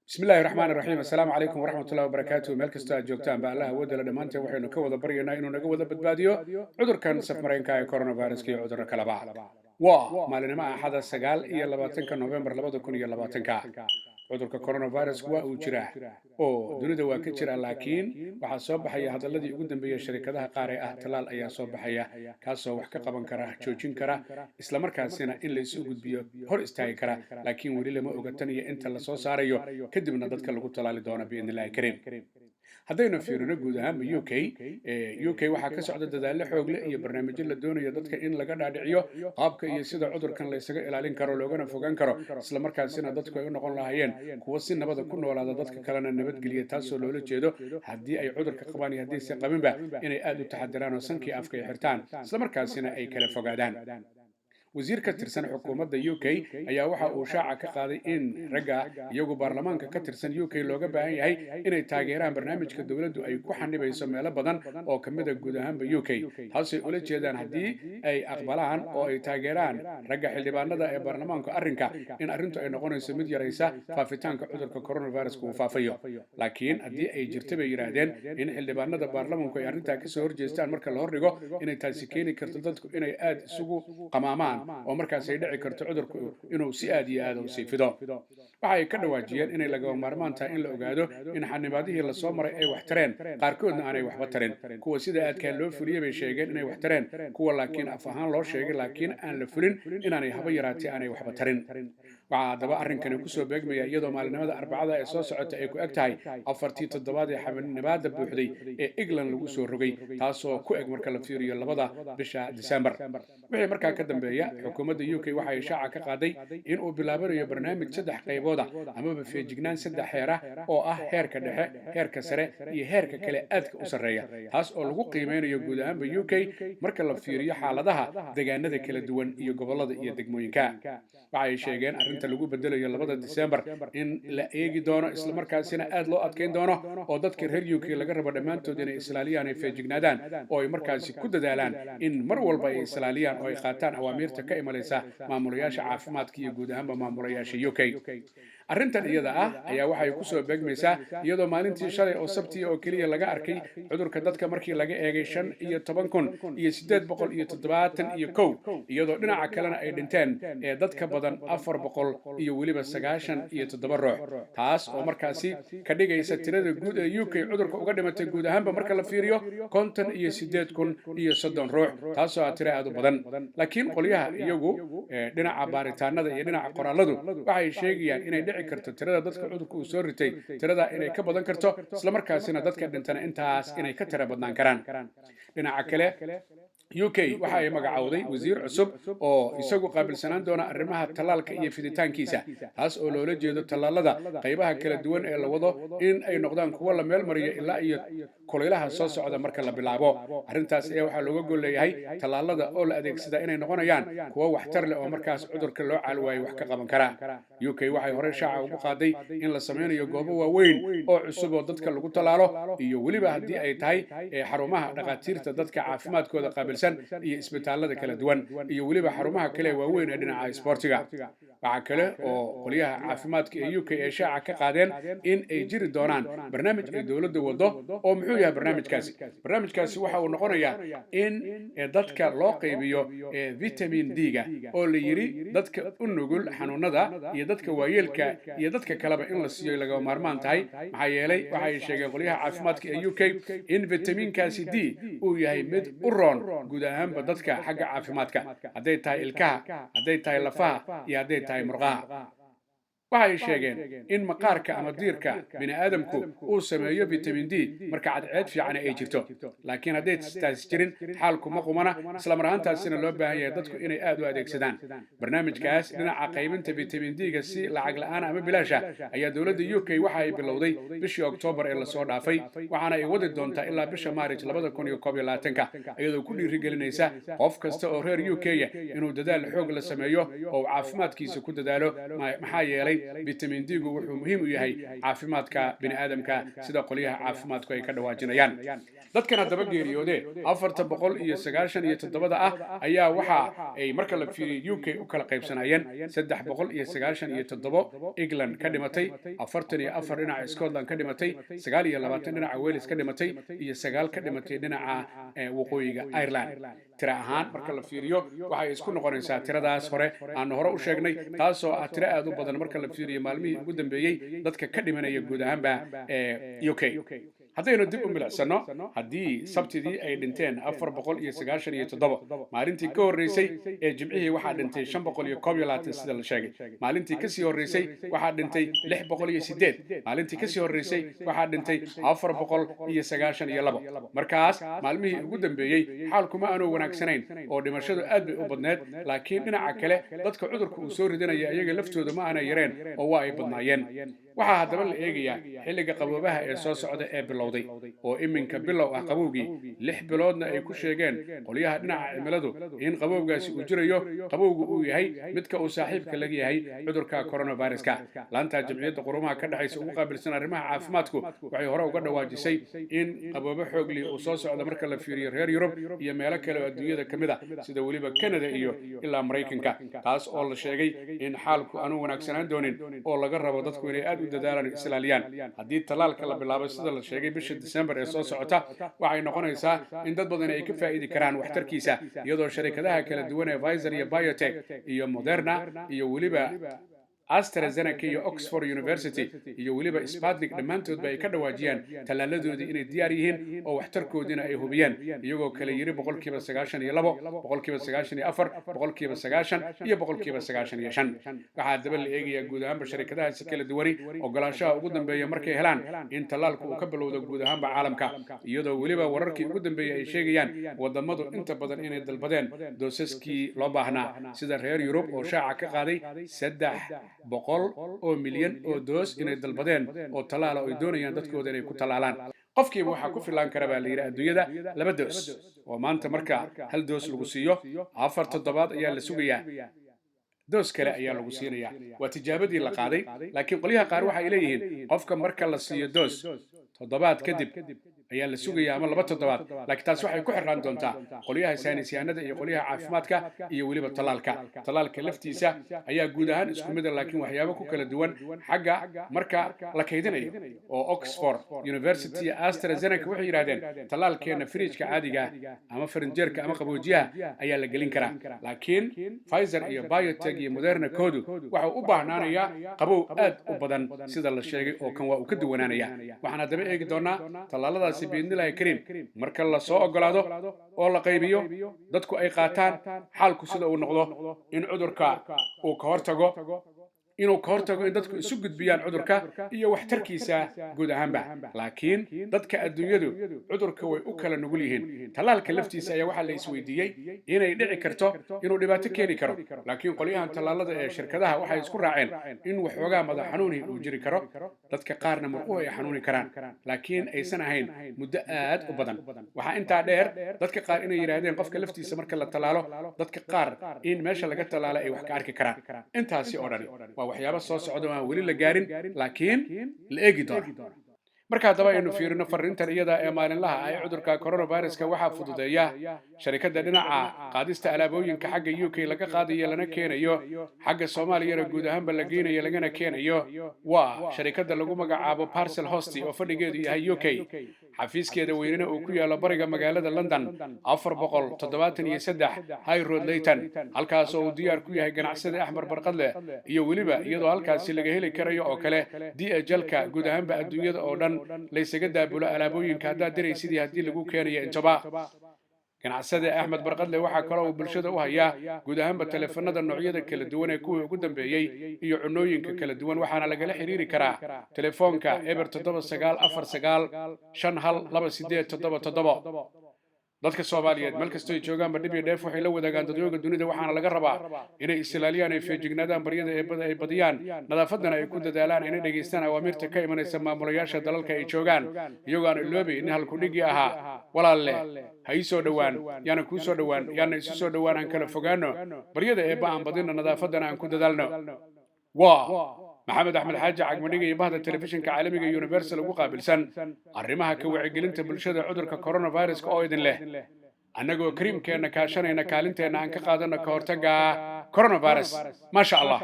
Bismillahi raxmaan raxiim. Assalaamu calaykum waraxmatullahi wabarakaatu. Meel kastoo aad joogtaan ba, Allah awoodala dhammaanteen waxaynu ka wada baryaynaa inuu naga wada badbaadiyo cudurkan safmareenka ee coronaviruska iyo cudurro kaleba. Waa maalinimo Axada, 29-ka Novembar 2020-ka. Cudurka coronavirus waa uu jiraa oo dunida waa ka jira, laakiin waxaa soo baxaya hadalladii ugu dambeeyey sharikadaha qaar ee ah tallaal ayaa soo baxaya, kaasoo wax ka qaban kara, joojin kara, islamarkaasina in laysu gudbiyo hor istaagi kara. Laakiin weli lama oga tan iyo inta lasoo saarayo, kadibna dadka lagu tallaali doono, biidni illahi kariim. Haddaynu fiirino guud ahaanba UK, UK waxaa ka socda dadaallo xoog leh iyo barnaamijyo la doonayo dadka in laga dhaadhiciyo qaabka iyo sida cudurkan laysaga ilaalin karo, loogana fogaan karo, islamarkaasina dadku ay u noqon lahaayeen kuwo si nabada ku noolaada, dadka kalena nabadgeliya. Taasoo loola jeedo haddii ay cudurka qabaan iyo haddaysan qabinba inay aada u taxadiraan oo sankii afka ay xirtaan, islamarkaasina ay kala fogaadaan. Wasiir ka tirsan xukuumadda UK ayaa waxa uu shaaca ka qaaday in ragga iyagu baarlamaanka ka tirsan UK looga baahan yahay inay taageeraan barnaamijka dowladdu ay ku xanibayso meelo badan oo ka mid a guud ahaanba UK. Taasay ula jeedaan haddii ay aqbalaan oo ay taageeraan ragga xildhibaanada ee baarlamaanku arrinka, in arrintu ay noqonayso mid yaraysa faafitaanka cudurka coronaviruska uu faafayo. Laakiin haddii ay jirto, bay yidhaahdeen, in xildhibaanada baarlamaanku ay arrintaa kasoo horjeestaan marka la hordhigo, inay taasi keeni karto dadku inay aada isugu qamaamaan oo markaas ay dhici karto cudurku inuu si aad iyo aada u sii fido. Waxa ay ka dhawaajiyeen inay lagama maarmaan tahay in la ogaado in xanibaadihii lasoo maray ay wax tareen, qaarkoodna aanay waxba tarin. Kuwa sida aadkaa loo fuliyey bay sheegeen inay wax tareen, kuwa laakiin af ahaan loo sheegay laakiin aan la fulin inaanay haba yaraatee aanay waxba tarin. Waxaa haddaba arrinkani kusoo beegmaya iyadoo maalinimada Arbacada ee soo socota ay ku eg tahay 4-tii toddobaad ee xanibaada buuxday ee England lagu soo rogay, taasoo ku eg marka la fiiriyo 2-da bisha December. Wixii markaa ka dambeeya, xukuumadda UK waxa ay shaaca ka qaaday in uu bilaabanayo barnaamij saddex qaybooda amaba feejignaan saddex heera oo ah heerka dhexe, heerka sare iyo heerka kale aadka u sarreeya, taas oo lagu qiimeynayo guud ahaanba UK marka la fiiriyo xaaladaha deegaanada kala duwan iyo gobollada iyo degmooyinka. Waxa ay sheegeen arrinta lagu bedelayo 2-da December in la eegi doono, islamarkaasina aad loo adkeyn doono, oo dadka reer UK laga rabo dhammaantood inay islaaliyaan, ay feejignaadaan oo ay markaasi ku dadaalaan in mar walba ay islaaliyaan oo ay qaataan awaamiirta ka imanaysa maamulayaasha caafimaadka iyo guud ahaanba maamulayaasha UK. Arrintan iyada ah ayaa waxay kusoo beegmaysaa iyadoo maalintii shalay oo Sabtii oo keliya laga arkay cudurka dadka markii laga eegay 15,871, iyadoo dhinaca kalena ay dhinteen ee dadka badan 400 iyo weliba 97 ruux, taas oo markaasi ka dhigaysa tirada guud ee UK cudurka uga dhimatay guud ahaanba marka la fiiriyo 58,030 ruux, taasoo ah tiro aad u badan. Laakiin qolyaha iyagu dhinaca baaritaanada iyo dhinaca qoraaladu waxay sheegayaan inay dhici karto tirada dadka cudurka uu soo ritay tirada inay ka badan karto, islamarkaasina dadka dhintana intaas inay ka tira badnaan karaan. Dhinaca kale, UK waxa ay magacowday wasiir cusub oo isagu qaabilsanaan doona arrimaha tallaalka iyo fiditaankiisa, taas oo loola jeedo tallaalada qaybaha kala duwan ee la wado in ay noqdaan kuwo la meel mariyo ilaa iyo kulaylaha soo socda marka la bilaabo. Arrintaas ayaa waxaa looga gol leeyahay tallaalada oo la adeegsadaa inay noqonayaan kuwo waxtar leh oo markaas cudurka loo caalwaayay wax ka qaban kara. UK waxay horey shaaca ugu qaaday in la sameynayo goobo waaweyn oo cusub oo dadka lagu tallaalo, iyo weliba haddii ay tahay xarumaha dhakhaatiirta dadka caafimaadkooda qaabilsan iyo isbitaalada kala duwan iyo weliba xarumaha kale waaweyn ee dhinaca isboortiga. Waxaa kale oo qolyaha caafimaadka ee UK ay shaaca ka qaadeen in ay jiri doonaan barnaamij ay dowladda wado. Oo muxuu yahay barnaamijkaasi? Barnaamijkaasi waxa uu noqonayaa in dadka loo qaybiyo vitamin D-ga, oo la yidhi dadka u nugul xanuunada iyo dadka waayeelka iyo dadka kaleba in la siiyo lagama maarmaan tahay. Maxaa yeelay, waxa ay sheegeen qolyaha caafimaadka ee UK in vitaminkaasi D uu yahay mid u roon guud ahaanba dadka xagga caafimaadka, hadday tahay ilkaha, hadday tahay lafaha iyo hadday tahay murqaha. Waxay sheegeen in maqaarka ama diirka bini aadamku uu sameeyo vitamin D marka cadceed fiican ay jirto, laakiin hadday taas jirin xaalku ma qumana, isla mar ahaantaasina loo baahan yahay dadku inay aad u adeegsadaan. Barnaamijkaas dhinaca qaybinta vitamin D-ga si lacag la'aan ama bilaasha ayaa dowladda UK waxa ay bilowday bishii Oktoobar ee lasoo dhaafay, waxaana ay wadi doontaa ilaa bisha Maarij 2021-ka, iyadoo ku dhiirigelinaysa qof kasta oo reer UK inuu dadaal xoog la sameeyo oo uu caafimaadkiisa ku dadaalo. Maxaa yeelay Vitamin D-gu wuxuu muhiim u yahay caafimaadka bini aadamka, sida qolyaha caafimaadku ay ka dhawaajinayaan. Dadkan haddaba geeriyoode 497-da ah ayaa waxa ay marka la fiiriyay UK u kala qaybsanayeen: 397 England ka dhimatay, 44 dhinaca Scotland ka dhimatay, 29 dhinaca Wales ka dhimatay iyo 9 ka dhimatay dhinaca Waqooyiga Ireland. Tira ahaan marka la fiiriyo, waxay isku noqonaysaa tiradaas hore aanu hore u sheegnay, taasoo ah tiro aad u badan marka la fiiriyo maalmihii ugu dambeeyey dadka ka dhimanaya guud ahaanba ee UK. Haddaynu dib u milicsano, haddii Sabtidii ay dhinteen 497, maalintii ka horreysay ee Jimcihii waxaa dhintay 521, sida la sheegay. Maalintii kasii horreysay waxaa dhintay 608. Maalintii kasii horreysay waxaa dhintay 492. Markaas maalmihii ugu dambeeyey xaalkuma aanu wanaagsanayn oo dhimashadu aad bay u badneed, laakiin dhinaca kale dadka cudurka uu soo ridanaya iyaga laftooda ma aanay yareen oo waa ay badnaayeen. Waxaa haddaba la eegayaa xilliga qaboobaha ee soo socda ee bilowday oo iminka bilow ah qabowgii, 6 biloodna ay ku sheegeen qolyaha dhinaca cimiladu in qabowgaasi uu jirayo, qabowgu uu yahay midka uu saaxiibka laga yahay cudurka coronaviruska. Laanta Jamciyadda Qurumaha ka dhexaysa ugu qaabilsan arrimaha caafimaadku waxay hore uga dhawaajisay in qaboobo xoogli uu soo socdo marka la fiiriyo reer Yurub iyo meelo kale oo adduunyada ka mid ah, sida weliba Canada iyo ilaa Maraykanka, taas oo la sheegay in xaalku aanu wanaagsanaan doonin oo laga rabo dadku inay aad u dadaalaan, islaaliyaan. Haddii tallaalka la bilaabo, sida la sheegay, bisha December ee soo socota, waxay noqonaysaa in dad badan ay ka faa'idi karaan waxtarkiisa, iyadoo sharikadaha kala duwan ee Pfizer iyo BioNTech iyo Moderna iyo weliba AstraZeneca iyo Oxford University iyo weliba Sputnik dhammaantoodba ay ka dhawaajiyaan tallaaladoodii inay diyaar yihiin oo waxtarkoodiina ay hubiyeen, iyagoo kale yiri 92%, 94%, 90% iyo 95%. Waxaa haddaba la eegayaa guud ahaanba sharikadahaasi kala duwani ogolaanshaha ugu dambeeya markay helaan in tallaalku uu ka bilowdo guud ahaanba caalamka, iyadoo weliba wararkii ugu dambeeyey ay sheegayaan wadamadu inta badan inay dalbadeen doosaskii loo baahnaa, sida reer Yurub oo shaaca ka qaaday 300 oo milyan oo doos inay dalbadeen oo tallaala oo ay doonayaan dadkooda inay ku tallaalaan. Qofkiiba waxaa ku filaan kara, baa la yidhi, adduunyada laba doos, oo maanta marka hal doos lagu siiyo, 4 toddobaad ayaa la sugayaa, doos kale ayaa lagu siinayaa. Waa tijaabadii la qaaday, laakiin qolyaha qaar waxay leeyihiin qofka marka la siiyo doos, toddobaad kadib ayaa la sugaya ama 2 toddobaad. Laakiin taas waxay ku xirnaan doontaa qolyaha saynisyahanada iyo qolyaha caafimaadka iyo weliba tallaalka. Tallaalka laftiisa ayaa guud ahaan isku mid a, laakiin waxyaabo ku kala duwan xagga marka la kaydinayo, oo Oxford University iyo AstraZeneca waxay yidhahdeen tallaalkeena fridge-ka caadiga ama farinjeerka ama qaboojiyaha ayaa la gelin karaa, laakiin Pfizer iyo BioNTech iyo Moderna koodu waxa u baahnaanayaa qabow aad u badan, sida la sheegay, oo kan waa uu ka duwanaanaya. Waxaan haddaba eegi doonaa tallaaladaasi, biidnillahi kariim, marka la soo ogolaado oo la qaybiyo, dadku ay qaataan, xaalku sida uu noqdo, in cudurka uu ka hortago, inuu ka hortago in dadku isu gudbiyaan cudurka iyo waxtarkiisa guud ahaanba. Laakiin dadka adduunyadu cudurka way u kala nugul yihiin. Tallaalka laftiisa ayaa waxaa la isweydiiyey inay dhici karto inuu dhibaato keeni karo, laakiin qolyahan tallaalada ee shirkadaha waxay isku raaceen in waxoogaa madax xanuuni uu jiri karo, dadka qaarna murquhu ay xanuuni karaan, laakiin aysan ahayn muddo aad u badan. Waxaa intaa dheer dadka qaar inay yidhaahdeen qofka laftiisa marka la tallaalo, dadka qaar in meesha laga tallaalo ay wax ka arki karaan. Intaasi oo dhani waa waxyaabo soo socda oo aan weli la gaarin, laakiin la eegi doono. Marka haddaba aynu fiirino fariintan iyada ee maalinlaha ah ee cudurka coronaviruska, waxaa fududeeya sharikadda dhinaca qaadista alaabooyinka xagga UK laga qaadayo lana keenayo, xagga Soomaaliyana guud ahaanba la geynayo lagana keenayo. Waa sharikadda lagu magacaabo Parcel Host oo fadhigeedu yahay UK, xafiiskeeda weynena uu ku yaalo bariga magaalada London, 473 High Road, Leyton, halkaas oo uu diyaar ku yahay ganacsada Axmed Barqadle, iyo weliba iyadoo halkaasi laga heli karayo oo kale DHL-ka guud ahaanba adduunyada oo dhan laysaga daabulo alaabooyinka haddaad diraysidii haddii lagu keenayo intaba. Ganacsade Axmed Barqadle waxaa kaloo uu bulshada u hayaa guud ahaanba taleefanada noocyada kala duwan ee kuwii ugu dambeeyey iyo cunooyinka kala duwan, waxaana lagala xiriiri karaa telefoonka 0794951287 77. Dadka Soomaaliyeed meel kastoy joogaanba, dhib iyo dheef waxay la wadaagaan dadyooga dunida, waxaana laga rabaa inay is-ilaaliyaan, ay feejignaadaan, baryada eebbada ay badiyaan, nadaafaddana ay ku dadaalaan, inay dhegaystaan awaamirta ka imanaysa maamulayaasha dalalka ay joogaan, iyagoo aan iloobayn in halkudhigii ahaa "Walaalle ha ii soo dhowaan, yaana kuu soo dhowaan, yaana isu soo dhowaan, aan kala fogaano." Baryada eebba aan badinno, nadaafaddana aan ku dadaalno. Waa Maxamed Axmed Xaaji Cagmadhiga iyo bahda Telefishinka Caalamiga Universal ugu qaabilsan arrimaha ka wacyigelinta bulshada cudurka coronaviruska oo idin leh, annagoo kariimkeenna kaashanayna, kaalinteenna aan ka qaadanno ka hortagga coronavirus. Maasha Allah.